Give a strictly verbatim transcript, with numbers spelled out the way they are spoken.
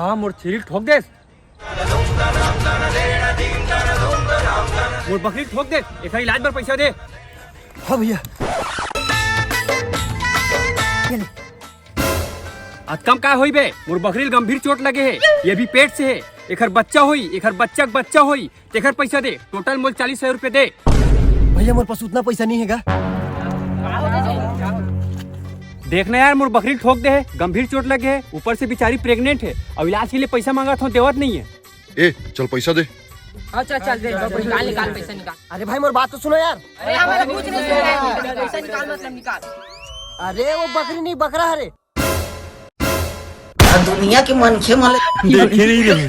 हाँ, मोर छेरी ठोक देस। मोर बकरी ठोक देस, एकर इलाज बर पैसा दे। हाँ भैया। ये ले। अतका म का होई बे? मोर बकरी ल गंभीर चोट लगे हे, ये भी पेट से हे। एकर बच्चा होई, एकर बच्चा के बच्चा होई, तेकर पैसा दे। टोटल मोल चालीस हजार रुपये दे। भैया, मोर पास उतना पैसा नहीं हेगा। देखना यार, मोर बकरी ल ठोक दे हे, गंभीर चोट लगे हे, ऊपर से बेचारी प्रेग्नेंट हे, अउ इलाज के लिए पैसा मांगत हों, देवत नहीं हे। ए, चल पैसा दे। अच्छा, चल दे, निकाल, निकाल, पैसा निकाल। अरे भाई, मोर बात तो सुनो यार। अरे, हमारा कुछ नहीं सुनना है, पैसा निकाल, मतलब निकाल। अरे, वो बकरी नहीं, बकरा हरे। दुनिया के मनखे मन देखे नहीं रहे।